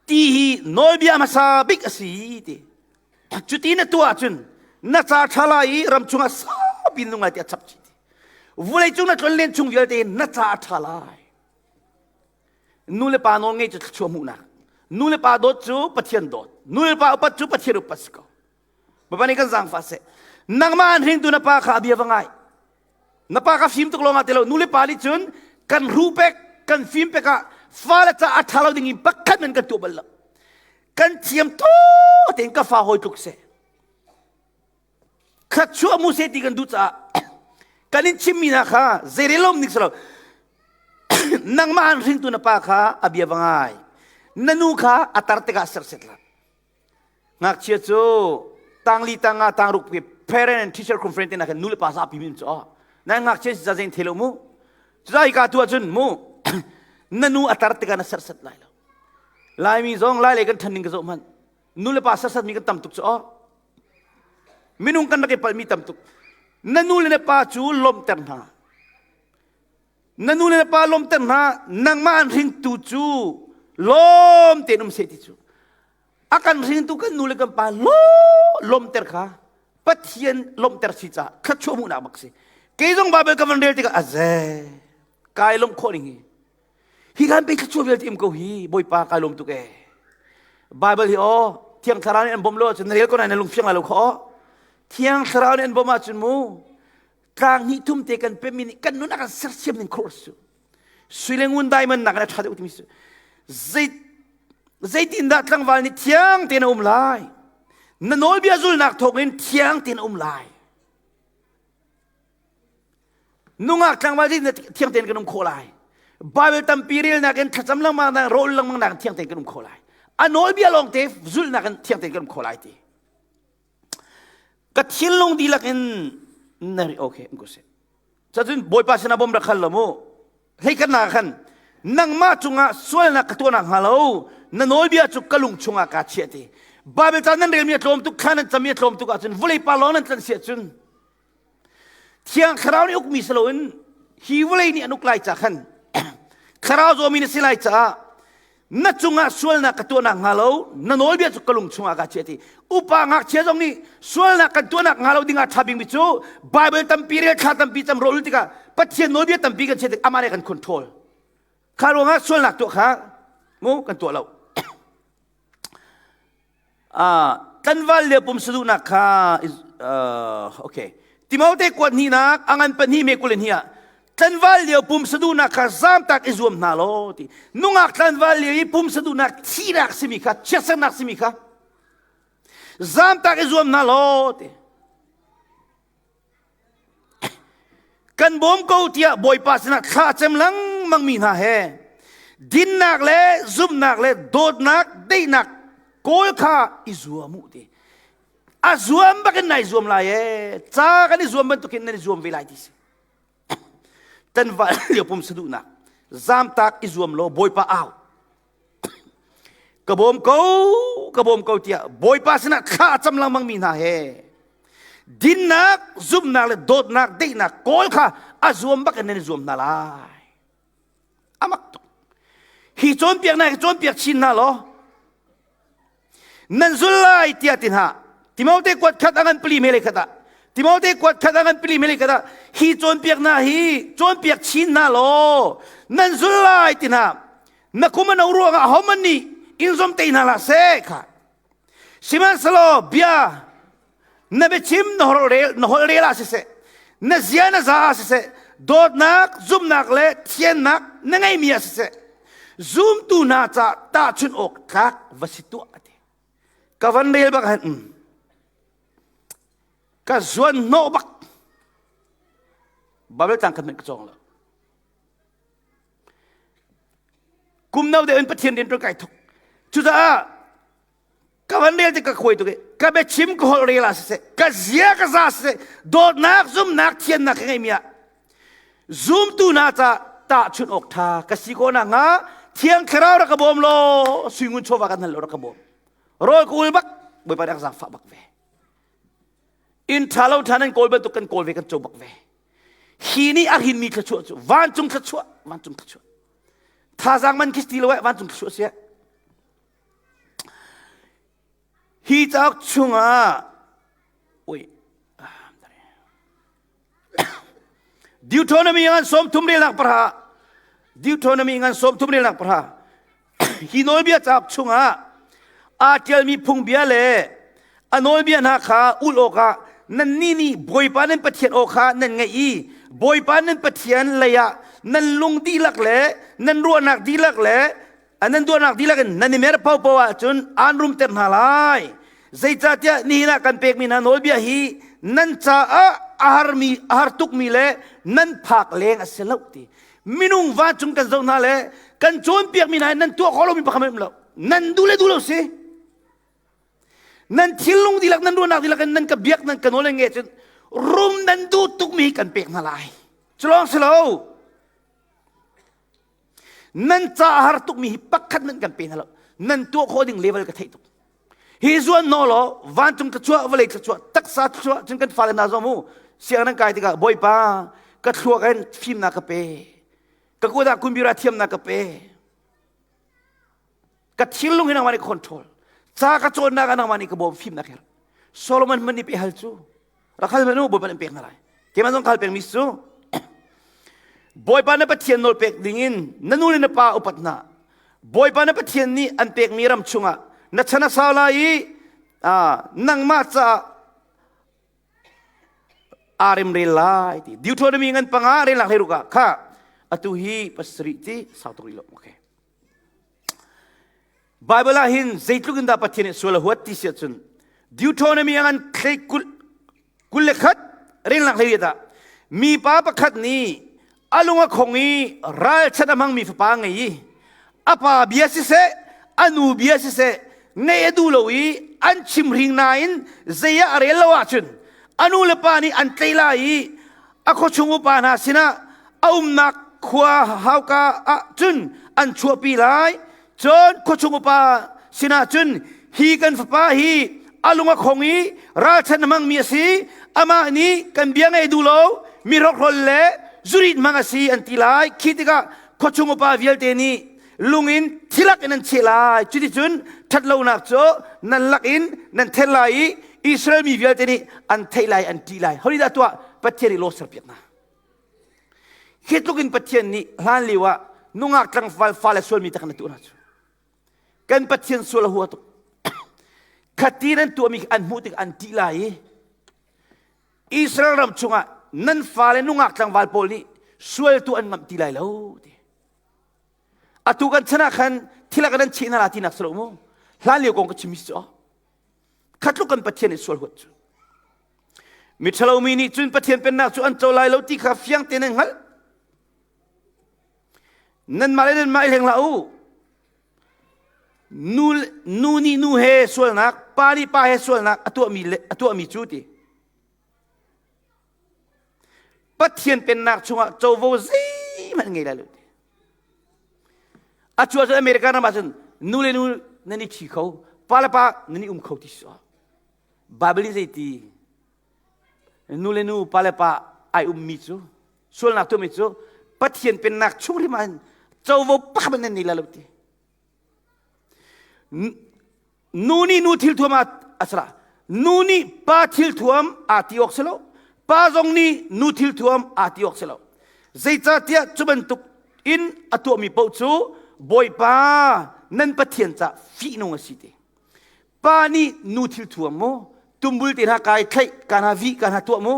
ti hi nawlbia hmasa bik a si ti. Cuti na tuah ahcun na ca ṭha lai i ram chungah saupi nung lai ti a chap chih ti. Vawleicung na tlonlen chung vialte na ca a ṭha lai. Nu le pa nawl ngei cu thluachuah hmuhnak. Nu le pa dawt cu Pathian dawt. Nu le pa upat cu Pathian upat si ko. Bapak nih kan zaangfah seh. Nangmah an hringtu na pa kha a bia va ngai. Na pa kha fim tuk lawng ah ti lo. Nu le pa nih cun kan hru pek, kan fim pek ah fale ca a ṭha lo ding in pakhat men kan tuah bal lo. Kan thiam to tein ka fa hawi tluk seh. Thluachuah mu seh ti kan duh caah kan in chimmi hna kha zeirelom ning si lo. Nangmah an hringtu na pa kha a bia va ngai. Na nu kha a tar tikah serset hlah. Ngakchia cu tangli tanga tangruk pi parent and teacher conference te na khan nu le pa zapi min cu na ngakchia si zazen thelo mu. Cuai ka tu ahcun mu na nu a tar tikah na serset lai lo. Laimi zong lai lei kan ṭhan ning ka zoh hmanh. Nu le pa serset mi kan tam tuk cu aw. Minung kan rak i palhmi tam tuk. Na nu le na pa cu lawmhter hna. Na nu le na pa lawmhter hna. Nangmah an hringtu cu lawm tein um seh ti cu. A kan hringtu kan nu le kan pa lawmhter kha Pathian lawmhter si caah thluachuah hmuhnak bak si. Kei zong Bible ka van rel tikah aze kai lawmh khawh ning hi. Hi kan pe thluachuah vialte im ko hi Bawipa kai lawm tuk ee. Bible hi aw Thiang Thlarau nih an bawmh lo ahcun na rel ko nain na lung fiang lai lo kha aw. Thiang Thlarau nih an bawmh ahcun mu tlang hnih thum te kan pemmi nih kan nun a kan sersiam ning course cu sui le ngun diamond nak in a ṭha deuh timi cu zei zeitindah tlangval nih thiang tein a um lai na nawlbia zulnak thawngin thiang tein a um lai Nungak tlangval zeitindah thiang tein kan um khawh lai? Bible tampi relnak in thlacam lengmang nak rawl lengmang nak thiang tein kan um khawh lai. A nawlbia lawng te zulhnak in thiang tein kan um khawh lai ti. Ka thinlung dihlak in na ri okay um ko seh. Cacun Bawipa sinah bawm rak hal lo mu. Hleikhatnak khan nangmah cungah sualnak ka tuahnak hnga lo na nawlbia cu ka lung chungah kaa chiah ti. Bible ca nan relmi a tlawm tuk thla nan cami a tlawm tuk ahcun vawlei pa lawng nan tlanh si ahcun Thiang Thlarau nih ukmi si loin hi vawlei nih an uk lai ca khan Thlarau zawmi na si lai caah na cungah sualnak ka tuahnak hnga lo na nawlbia cu ka lung chungah kaa chiah ti upa ngakchia zong nih sualnak kan tuahnak hnga lo dingah ṭha bikmi cu Bible tampi rel thla tampi cam rawl tikah Pathian nawlbia tampi kan chiah tik amah nih kan control kha ruangah sualnak tuah kha mu kan tuah lo Tlanval le pum saduhnak kha okay Timote kuat hnihnak a ngan pahnih me 22 ah tlanval lio pum saduhnak kha zamtak i zuam hna law ti nungak tlanval lio i pum saduhnak thihnak simi kha chiatsernak simi kha zamtak i zuam hna law ti Kan bawm ko tiah Bawipa sinah thla cem lengmang mi hna he dinnak le zumhnak le dawtnak daihnak kawl kha i zuam u ti. A zuam bakin nai zuam lai e. Ca kan i zuam bantukin nan i zuam ve lai ti si. Tan va lio pum saduhnak. Zamtak i zuam law Bawipa au. Ka bawm ko, ka bawm ko tiah Bawipa sinah thla a cam lengmang mi hna he dinnak, zumhnak le dawtnak, daihnak kawl kha a zuam bak in nan i zuam hna lai. Amak tuk. Hi cawnpiaknak hi cawnpiak chin hna law nan zul lai tiah ti hna. Timote kuat khat a ngan pali mele khat ah Timote kuat khat a ngan pali mele khat ah hi cawnpiaknak hi cawnpiak chin hna law nan zul lai ti hna. Na kum a no ruangah ahohmanh nih in zom te hna hlah seh kha. Sihmanhsehlaw bia na biachim na holh rel na holh rel ah siseh na zia na za ah siseh dawtnak zumhnak le thiannak na ngeimi ah siseh zumtu hna ca tahchunh awk tlak va si tuah ati ka van rel bak han um ka zuan hnawh bak Bible tlang khat ka cawng lo kum no deuh in Pathian rian ṭuan kai thok cucaah ka van rel ti ka khuai tuk i ka biachim ka holh rel ah siseh ka zia ka za siseh dawtnak zumnak thiannak ka ngeimi ah zumtu hna ca tahchunh awk ṭha ka si ko nak hnga thiang thlarau rak ka bawm law suingun chawva kan hal lo rak ka bawm rawl ka ul bak bawipa rak zaangfah bak ve inn ṭha lo ṭha nan kawl bantuk kan kawl ve kan co bak ve hi nih a hrinmi thluachuah cu vancung thluachuah vancung thluachuah thazaang man khi ti lo eh vancung thluachuah si hi cauk chungah ui Deuteronomy ngan sawm thum relnak parha Deuteronomy ngan sawm thum relnak parha hi nawlbia cauk chungah aa ṭialmi phungbia le a nawlbia hna kha ulh awkah nannih nih Bawipa nan Pathian aw kha nan ngaih i Bawipa nan Pathian leiah nan lung dihlak le nan ruahnak dihlak le nan duahnak dihlak in nan i mer paohpaoh ahcun aan rumter hna lai. Zeicahtiah nihin ah kan pekmi hna nawlbia hi nan caah a harmi a har tukmi le nan phak leng a si lo ti. Minung vancung kan zoh hna le kan cawnpiakmi hna nan tuah khawh lomi pakhat um lo. Nan duh le duh lo si. Nan thinlung dihlak nan ruahnak dihlak in nan ka biak nan ka nawl nge cun rum nan duh tukmi kan pek hna lai. Culawng si lo. Nan ca a har tukmi hi pakhat nan kan pe hna lo. Nan tuah khawh ding level ka theih tuk. Hi zuan naw law vancung thluachuah vawlei thluachuah taksa thluachuah cun kan fale hna zong mu siang nan kai tikah Bawipa ka thluak in fimnak ka pe. Ka kut ah kumbira thiamnak ka pe. Ka thinlung hi nangmah nih control. Ca ka cawnnak ah nangmah nih ka bawm fimnak her. Solomon hmanh nih pe hal cu. Rak hal hmanh u Bawipa nih pek hna lai. Keimah zong ka hal pengmi cu Bawipa na Pathian nawl pek dingin na nu le na pa upat hna. Bawipa na Pathian nih an pekmi ram chungah na chan a sau lai i nangmah caah aa remrel lai ti. Deuteronomy ngan panga relnak hlei ruk ah kha atu hi pasarih ti sau tuk rih lo. Okay. Bible ah hin zeitluk in dah Pathian nih sual a huat ti si ahcun Deuteronomy a ngan thlei kul, kul le khat relnak hlei ah mipa pakhat nih a lung a khong i ralchan a hmangmi fapa a ngei i a pa bia siseh a nu bia siseh ngaih a duh lo i an chimhring nain zei ah a rel lo ahcun a nu le pa nih an tlaih lai i a khuachung upa hna sinah a umnak khua hauka ah cun an chuahpi lai cun khuachung upa sinah cun hi kan fapa hi a lung a khong i ralchan a hmangmi a si amah nih kan bia ngei duh lo mi hrokhrol le zurit hmang a si an ti lai khi tikah khuachung upa vialte nih lung in thilak in an cheh lai cuticun ṭhatlonak cu nan lak in nan then lai i Israel mi vialte nih an theih lai an ṭih lai hori dah tuah Pathian nih law serpiak hna hi tluk in Pathian nih hlan lio ah nungak tlangval fale sualmi tak na tuah hna cu kan Pathian sual a hua tuk khati nan tuahmi an hmuh tik an ṭih lai i Israel ram chungah nan fale nungak tlangval pawl nih sual tu an ngamh ti lai lo ti Atu kan chan ah khan thil ah kan cheh hna la tinak si lo mu. Hlan lio kong ka chim cu. Khatluk kan Pathian nih sual huat cu. Miṭhalo mi nih cun Pathian pennak cu an co lai lo ti kha fiang tein an hngalh. Nanmah le nanmah i hleng hlah u. Nu, nu nih nu he sualnak, pa nih pa he sualnak a tuahmi, a tuahmi cu ti. Pathian pennak chungah covo zeihmanh ngei lai lo ti. A cu ahcun America ram ahcun nu le nu nan i ṭhi kho, pa le pa nan i um kho ti si. Bible nih zeiti nu le nu pa le pa ai ummi cu sualnak tuahmi cu Pathian pennak chung hrim ah covo pakhat nan nei lai lo ti. Nu nih nu thilthuam a sara nu nih pa thilthuam aa ti awk si lo pa zong nih nu thilthuam aa ti awk si lo zeicahtiah cu bantuk in a tuahmi paoh cu Bawipa nan Pathian ca fihnung a si ti pa nih nu thilthuam mu tumbul te hna kai thlaih ka hna vih ka hna tuah mu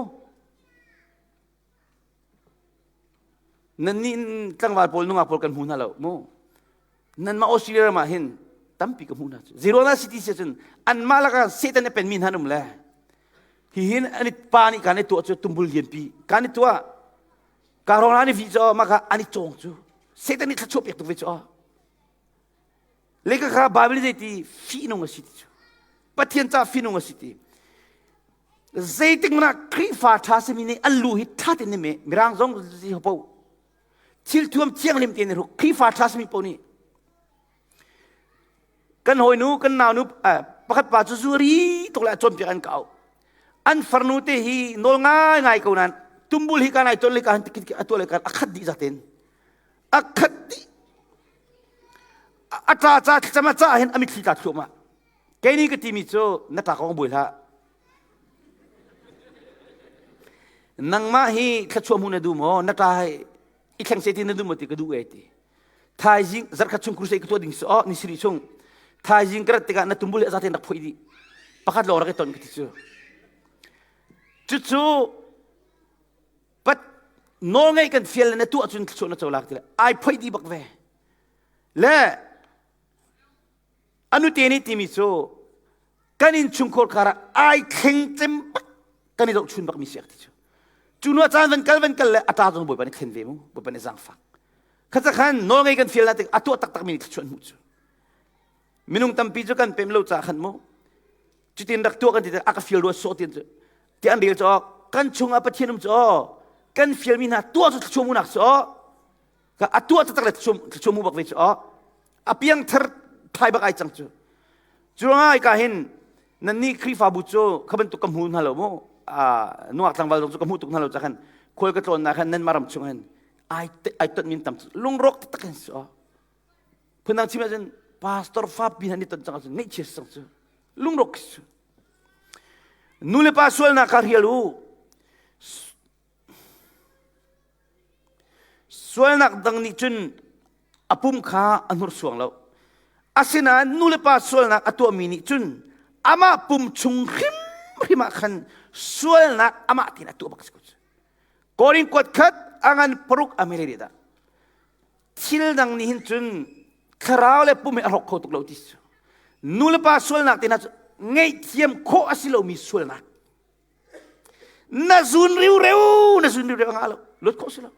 Nannih tlangval pawl nungak pawl kan hmu hna lo mu. Nanmah Australia ram ah hin tampi ka hmuh hna cu. Zerona City si cun anmah lakah Satan a penmi hna an um le. Hihin an i pa nih kan i tuah cu tumbul lianpi kan i tuah. Ka rong an i vih cu mah kha an i cawng cu. Satan nih thluachuah pek tuk ve cu. Le ka kha Bible zei ti fihnung a si ti cu. Pathian ca fihnung a si ti. Zeitik mana Khrihfa ṭha simi nih an lu hi ṭha tein an meh. Mirang zong zi po. Thil thuam thianghlim tein hruk. Khrihfa ṭha simi po nih kan hawinu kan naunu pakhat pa cu zuri tuk le a cawnpiak an kau. An farnu te hi nawl ngai ngai ko nan tumbul hi kan ai ton le ka han tikit a tuah le kan a khat dih zaten. A khat dih. A ṭa ca thlacam a ca hin a mitthli tla thluahmah. Kei nih ka timi cu na ṭa kong buai hlah. Nangmah hi thluachuah hmuh na duh maw? Na ṭa hi i thleng seh ti na duh maw ti ka duh e ti. Thaizing zarkhat chung crusade ka tuah ding si oh ni siri chung. Thaizing ka rat tikah na tumbul hi zaten rak phoih dih. Pakhat lawng rak i ton ka ti cu. Cucu pat nawlngeih kan fial le na tuah cun thluachuah na co lak ti le ai phoih dih bak ve. Le A nute nih timi cu kan innchungkhar kar ah ai thleng cem bak kan i zohchun bak mi si ti cu. Cu nu caan van kal van kal le a ṭa zong Bawipa nih thlen ve mu Bawipa nih zaangfak. Kha khan nawlngei kan fial na tik a tuah taktak mi nih thluachuah hmuh cu. Minung tampi cu kan pem lo ca khan mu cutin rak tuah kan ti a ka fial rua sawh tin cu ti an rel cu kan chungah Pathian um cu kan fialmi hna tuah cu thluachuah munak cu a tuah taktak le thluachuah mu bak ve cu a piangthar thai bak ai cang cu curuangah ka hin nannih Khrihfabu cu kha bantuk ka hmu hna lo mu nuak tlangval zong cu ka hmu tuk hna lo ca khan khual ka tlawn na khan nan maram chung hin ai ai ton min tam lungrawk taktak hin si phundang chim ahcun pastor fa pi hna ni ton cang ahcun ngaihchia sang cu lungrawk cu nu le pa sualnak kha rial u Sualnak dang nih cun a pum kha a hnursuang lo. Asinain nu le pa sualnak a tuahmi nih cun amah pum chung hrimhrim ah khan sualnak amah tein a tuah bak si ko cu. Korin kuat khat a ngan paruk a mele dah. Thil dang nih hin cun thlarau le pum hi a hrawk kho tuk lo ti cu. Nu le pa sualnak te hna cu ngaihthiam khawh a si lomi sualnak. Na zun riureu na zun riureu nga lo lut khawh si lo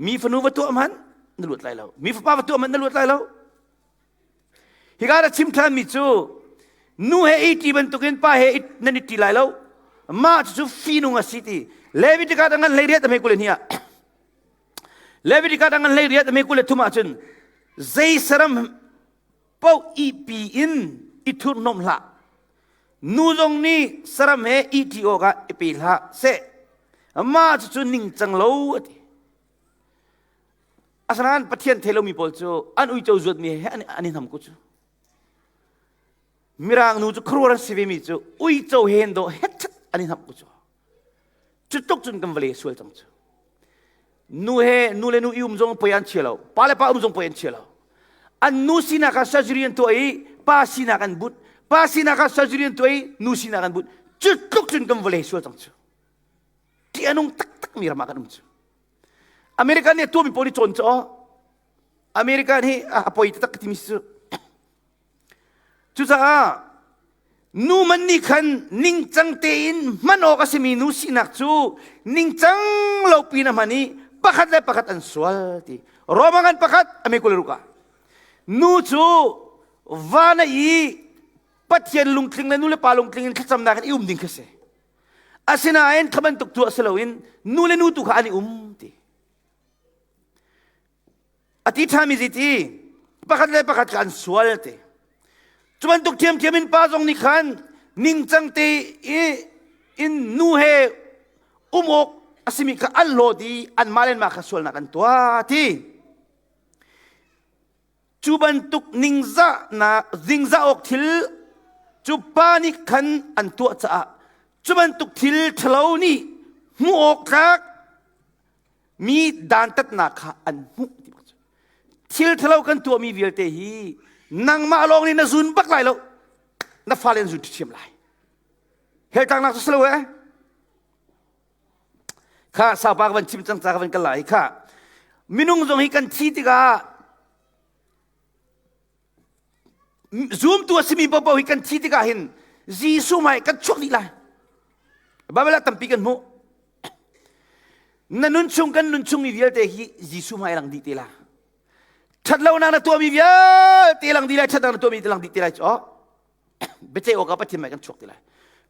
mi fanu va tuah hmanh na luat lai lo mi fapa va tuah hmanh na luat lai lo hika na chim ṭhan mi cu nu he i ṭi bantukin pa he nan i ṭi lai lo mah cu fihnung a si ti Leviticus ngan hlei riat a hme kul hnih ah Leviticus ngan hlei riat a hme kul le thum ah cun zei saram paoh ihpi in i thurhnomh hlah. Nu zong nih saram he ihṭi awkah i pe hlah seh. Mah cucu ningcang lo a ti. Asinain Pathian thei lomi pawl cu an uico zuatmi he an i hnam ko cu. Mirang nu cu khuaruahar an si vemi cu uico he hin dawh hetchat an i hnamh ko cu. Cu tluk cun kan vawlei sual cang cu. Nu he nu le nu i um zong poi an chia lo. Pa le pa um zong poi an chia lo. An nu sinak ah surgery an tuah i pa sinak an but. Pa sinak ah surgery an tuah i nu sinak an but. Cu tluk cun kan vawlei sual cang cu. Ti a nung taktak mi ram ah kan um cu. America nih a tuahmi pawl i cawn cu America hi a poi taktak ka timi si cu. Cucaah nu man nih khan ningcang tein hman awk a simi nu sinak cu ningcang lo pin a hman i Pakhat le pakhat an sual ti. Roma ngan pakhat ame kul ruk ah. Nu cu va na i Pathian lungtling le nu le pa lungtling in thlacamnak in i um ding khi si. Asinain kha bantuk tuah si loin nu le nu tu kha an i um ti. A ti ṭhami zi ti pakhat le pakhat kha an sual ti. Cu bantuk ṭhiamṭhiam in pa zong nih khan ningcang te i in nu he um awk a simi kha an hlawt i anmah le anmah kha sualnak an tuah ti. Cu bantuk ningzahnak ningzah awk thil cu pa nih khan an tuah caah cu bantuk thil ṭhalo nih hmuh awk tlak mi dantatnak kha an hmuh ti bak cu. Thil ṭhalo kan tuahmi vialte hi nangmah lawng nih na zun bak lai lo na fale an zun ṭhiam lai. Heltlangnak cu si lo eh. Kha saupa ka van chim cang ca ka van kal lai kha minung zong hi kan thi tikah zumtu a simi paohpaoh hi kan thi tikah hin Jesuh hmai kan chuak dih lai. Bible ah tampi kan hmuh. Na nun chung kan nun chung mi vialte hi Jesuh hmai lang dih te la. Ṭhatlonak na tuahmi vialte lang dih lai, ṭhatnak na tuahmi te lang dih te lai cu. Biaceih awkah Pathian hmai kan chuak ti lai.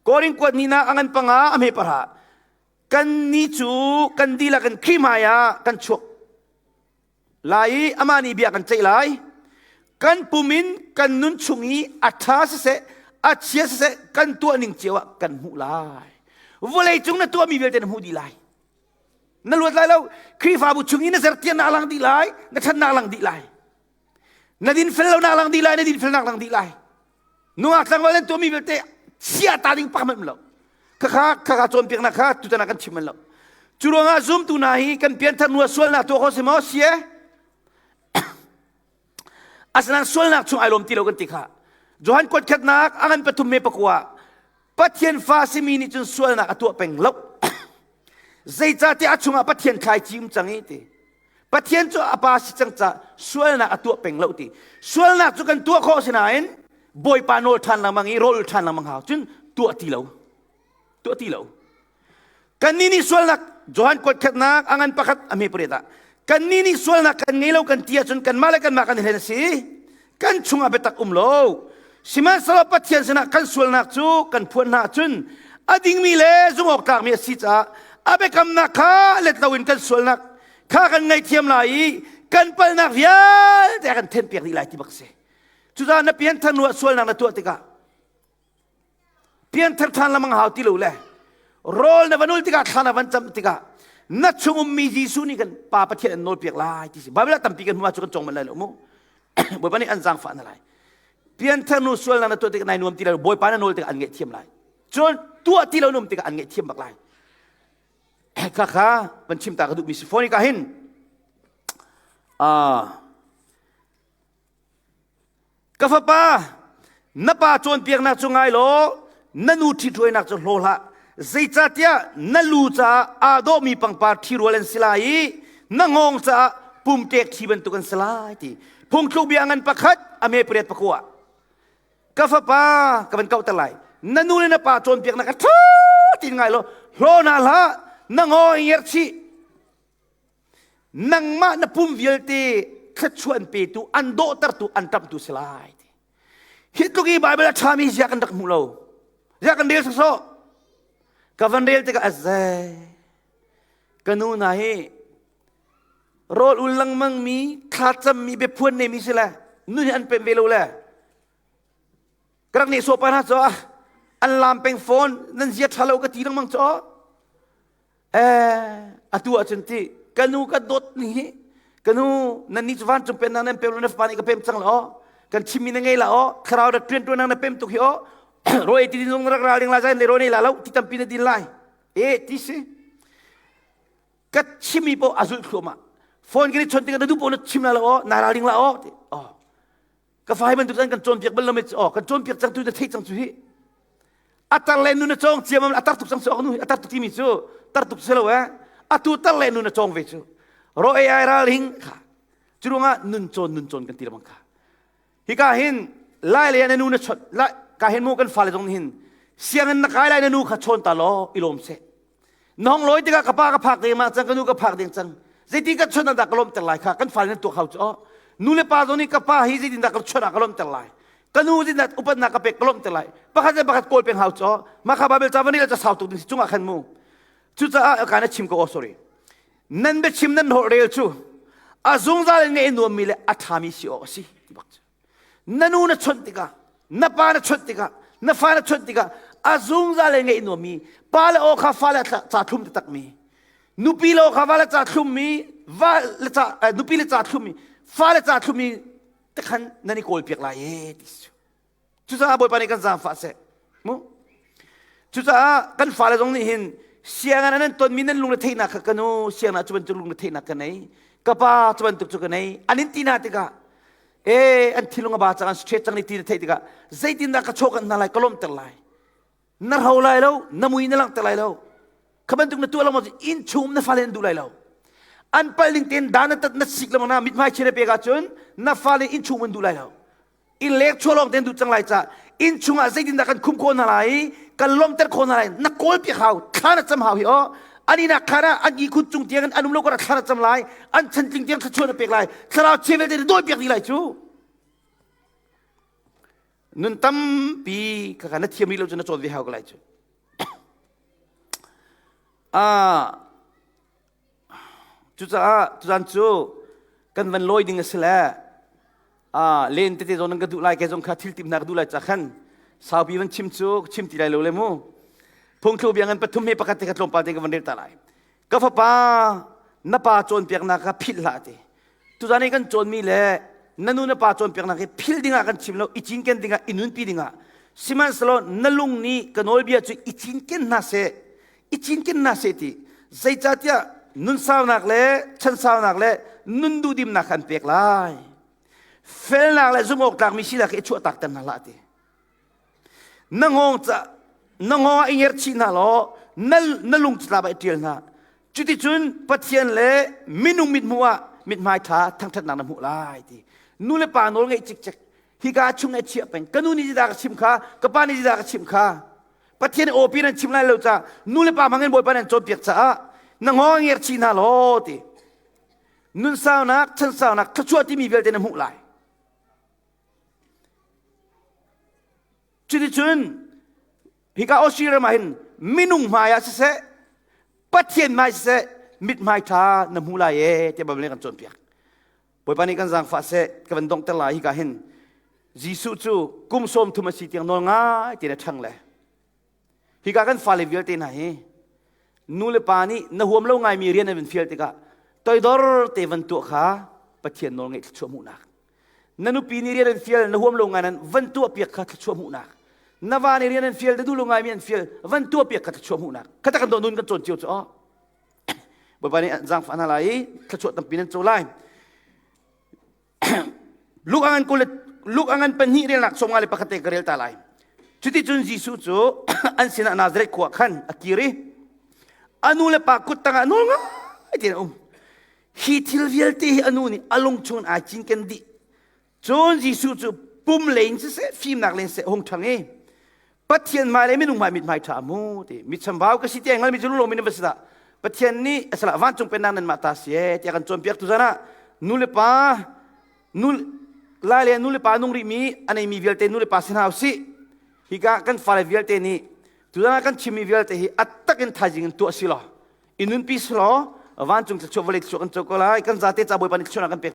Korin kuat ni na a ngan panga a hme para kan ni cu kan dihlak in Khrih hmai ah kan chuak lai i amah nih bia kan ceih lai. Kan pum in kan nun chung i a ṭha siseh a chia siseh kan tuah ning cio ah kan hmuh lai. Vawlei cung na tuahmi vialte na hmuh dih lai. Na luat lai lo. Khrihfabu chung i na zertiannak lang dih lai, na ṭhatnak lang dih lai. Na dinfel lonak lang dih lai, na dinfelnak lang dih lai. Nungak tlangval nan tuahmi vialte chia ta ding pak hmanh lo. Khakha khakha cawnpiaknak kha tutan ah kan chim lo. Cu ruangah zumtu hna hi kan pianthar hnu ah sualnak tuah kho si maw? Si e. Asinain sualnak chung ai lawm ti lo kan ti kha. Johan kuat khatnak a ngan pathum me pakua Pathian fa simi nih cun sualnak a tuah peng lo. Zeicahtiah a chungah Pathian thlaici um cang i ti. Pathian cu a pa si cang ca sualnak a tuah peng lo ti. Sualnak cu kan tuah khawh sinain Bawipa nawl ṭhan lengmang i rawl ṭhan lengmang hau cun tuah ti lo. Tuah ti lo. Kannih nih sualnak Johan kuatkhatnak a ngan pakhat a hme pariat ah kannih nih sualnak kan ngei lo kan ti ahcun kanmah le kanmah kan i hlen a si. Kan chungah biatak um lo. Sihmanhsehlaw Pathian sinah kan sualnak cu kan phuan hna ahcun a dingmi le zumhawk tlakmi a si caah a biakamnak kha let loin kan sualnak kha kan ngaihthiam lai i kan palhnak vialte a kan thenpiak dih lai ti bak a si. Cucaah na pianthar hnu ah sualnak na tuah tikah pianthar ṭhan lengmang hau ti lo le rawl na van ul tikah thla na van cam tikah na chung ummi Jesuh nih kan Pa Pathian an nawlpiak lai ti si Bible ah tampi kan hmu ah cu kan cawng manh lai lo mu Bawipa nih an zaangfah na lai pianthar nu sualnak na tuah tikah nai nuam ti lai Bawipa na nawl tikah an ngaihthiam lai cun tuah ti lo num tikah an ngaihthiam bak lai kha kha van chim ta ka duhmi si fawn ka hin Ka fapa, na pa cawnpiaknak cu ngai law na nu ṭhithruainak cu hlaw hlah. Zeicahtiah na lu caah aa dawhmi pangpar ṭhirual an si lai i na hngawng caah pumṭek ṭhi bantuk an si lai ti. Phungthluk bia ngan pakhat a me pariat pakua. Ka fapa, ka van kauhter lai. Na nu le na pa cawnpiaknak a ṭha tiin ngai law hlaw hna hlah, na hngawng i ngerh chih. Nangmah na pum vialte thluachuah an petu, an dawhtertu, an ṭamhtu si lai. Hi tluk i Baibal a ṭhami zia kan rak hmu lo. Zia kan rel sawsawh. Ka van rel tikah azai. Ka nu hna hi rawl ul lengmang mi, thlacam mi, biaphuan nei mi si le, nun hi an pem ve lo le. Ka rak nehsawh pa hna cu an lam peng fawn, nan zia ṭha lo ka ti lengmang cu. Eh, atu ahcun ti ka nu ka dawt ni hi ka nu nan ni cu vancung pennak nan pem lo na fapa nih ka pem cang la aw kan chimmi na ngei la aw thlarau rak ṭuan ṭuan na pem tuk hi aw rawi ti din zong rak ral ding la zai le rawi nei la lo ti tampi na din lai e ti si ka chimmi paoh a zulh thluahmah phone kan i chon tikah na duh paoh na chim la lo aw na ral ding la aw ti aw Ka fa hi bantuk cun kan cawnpiak bal lo mi aw kan cawnpiak cang tu na theih cang cu hi. A tar le nu na cawng ciamam a tar tuk cang cu nu a tar tuk timi cu tar tuk si lo eh. Atu tar le nu na cawng ve cu. Ro ai ai ral hing kha. Cu ruangah nun cawn nun cawn kan ti lengmang kha. Hika hin lai le na nu na chawt lai ka hin mu kan fale zong hin sianginn na kai lai na nu kha chawn ta law i lawm seh. Nong lawi tikah ka pa ka phak ding ma cang ka nu ka phak ding cang. Zeiti ka chawnh ah dah ka lawmhter lai kha kan fale nan tuak hau cu aw. Nu le pa zong nih ka pa hi zeitindah ka chawnh ah ka lawmhter lai. Ka nu zeitindah upatnak ka pek ka lawmhter lai. Pakhat le pakhat kawl peng hau cu aw. Mah kha Bible ca van i ca sau tuk ding si cungah khan mu. Cucaah ka na chim ko aw sorry. Nan biachim nan holh rel cu a zungzal in ngeih nuammi le a ṭhami si awk a si ti bak cu. Na nu na chawnh tikah, na pa na chawnh tikah, na fa na chawnh tikah a zungzal in ngeih nuammi pa le aw kha fa le ca thlum taktakmi nupi le aw kha va le ca thlummi va le ca nupi le ca thlummi fa le ca thlummi te khan nan i kawl piak lai e ti cu. Cucaah Bawipa nih kan zaangfah seh. Mu. Cucaah kan fale zong nih hin sianginn an tonmi nan lungre theihnak kha ka nu sianginn ah cu bantuk lungre theihnak ka nei ka pa cu bantuk cu ka nei an in ti hna tikah e an thilung a ba cang an straight cang ni ti na theih tikah zeitindah ka chaw kan hna lai ka lawmhter lai na ro lai lo na mui na langhter lai lo kha bantuk na tuah lo inn chung na fale an duh lai lo an pal ning tein dan na tat na sik lo na mithmai chia na pek ahcun na fale inn chung an duh lai lo inn lek chuah lawng ten duh cang lai ca inn chungah zeitindah kan khum khawh hna lai kan lawmhter khawh hna lai na kawl piak hau thla na cam hau hi aw an inak khan ah an ihkhun cung tiang an um lo kar thla na cam lai an chantling tiang thluachuah na pek lai thlarau chia vialte na dawi piak dih lai cu nun tampi kha na thiam rih lo cu na cawn ve hau ko lai cu ah Cucaah tuzan cu kan van lawi ding a si le len tete zong nan ka duh lai ke zong kha thil timh hna ka duh lai ca khan saupi van chim cu chim ti lai lo le mu. Phungthlu bia ngan pathum he pakhat te kha tlawmpal te ka van rel ta lai. Ka fapa na pa cawnpiaknak kha philh hlah ti. Tuzan i kan cawnmi le na nu na pa cawnpiaknak hi philh dingah kan chim lo i cinken dingah i nunpi dingah sihmanhsehlaw na lung nih ka nawlbia cu i cinken hna seh i cinken hna seh ti zeicahtiah nunsaunak le chansaunak le nun duhdimnak kha an pek lai felnak le zumh awk tlakmi sinak hi i chuahtak ter hna hlah ti na ngawng ca na ngawng ah i ngerchih hna law na na lung catlap ah i ṭial hna cuticun Pathian le minung mithmuh ah mithmai ṭha thangṭhatnak na hmuh lai ti nu le pa nawl ngeih cikcek hika chung i chiah peng ka nu nih zeidah ka chimh kha ka pa nih zeidah ka chimh kha Pathian awpi nan chim lai lo ca nu le pa hmangin Bawipa nan cawnpiak caah na ngawng ngerchih hna law ti nun saunak chan saunak thluachuah timi vialte na hmuh lai Cuticun hika Australia ram ah hin minung hmai ah siseh Pathian hmai siseh mithmai ṭha na hmu lai ee tiah Bible nih kan cawnpiak. Bawipa nih kan zaangfah seh ka van donghter lai hika hin Jesuh cu kum 30 a si tiang nawl ngai tein a ṭhang le Hika kan fale vialte hna hi nu le pa nih na huam lo ngaimi rian an van fial tikah toidor te van tuah kha Pathian nawl ngeih thluachuah hmuhnak. Na nupi nih rian an fial na huam lo ngai nan van tuah piak kha thluachuah hmuhnak. Na va nih rian an fial na duh lo ngaimi an fial van tuah piak kha thluachuah hmuhnak. Kha tak kan nun kan cawn cio cu aw. Bawipa nih zaangfah hna lai i thluachuah tampi nan co lai. Luke a ngan kul Luke a ngan pahnih relnak 51 te ka rel ta lai. Cuticun Jesuh cu an sinah Nazareth khua khan a kir i a nu le pa kut tangah nawl ngai tein a um. Hi thil vialte hi a nu nih a lung chung ai cinken dih. Cun Jesuh cu pum lei in siseh fimnak lei in siseh hung ṭhang i Pathian hmai le minung hmai mithmai ṭha mu ti mitchambau ka si ti ai hngalmi cu lunglomi nan va si dah Pathian nih asala vancung pennak nanmah ta si ee tiah kan cawnpiak tu zan ah nu le pa nu lai le nu le pa nung rihmi a neimi vialte nu le pa si hna usih hika kan fale vialte nih tuzan ah kan chimmi vialte hi a tak in thaizing in tuah si law i nunpi si law vancung thluachuah vawlei thluachuah kan co ko lai kan zate ca Bawipa nih thluachuahnak kan pek.